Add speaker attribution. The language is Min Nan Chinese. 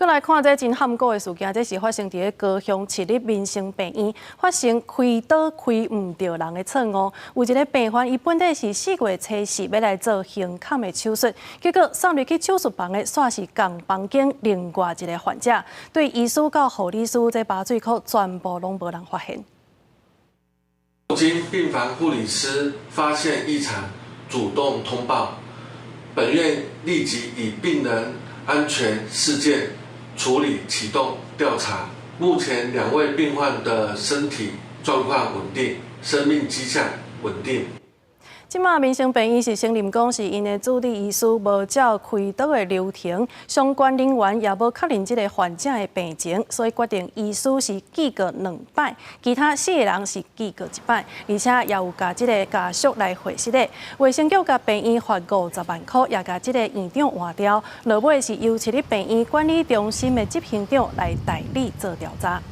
Speaker 1: 閣來看這真譀古的事件，這是發生佇咧高雄市立民生病院，發生開刀開毋著人的錯誤。有一个病患，伊本底是4月初四欲來做胸坎的手術，結果送入去手術房的，煞是仝房間另外一个患者。對醫師到護理師，這麻醉科全部攏無人發現。
Speaker 2: 經病房護理師發現異常，主動通報，本院立即以病人安全事件處理啟動調查。目前兩位病患的身體狀況穩定，生命跡象穩定。
Speaker 1: 這馬民生病院是承認講是𪜶的主治醫師無照開刀的流程，相關人員也無確認這个患者的病情，所以決定醫師是記過兩擺，其他四个人是記過一擺，而且也有共這个家屬來會釋的。衛生局共病院罰50萬箍，也共這个院長換掉，落尾是由市立病院管理中心的執行長來代理做調查。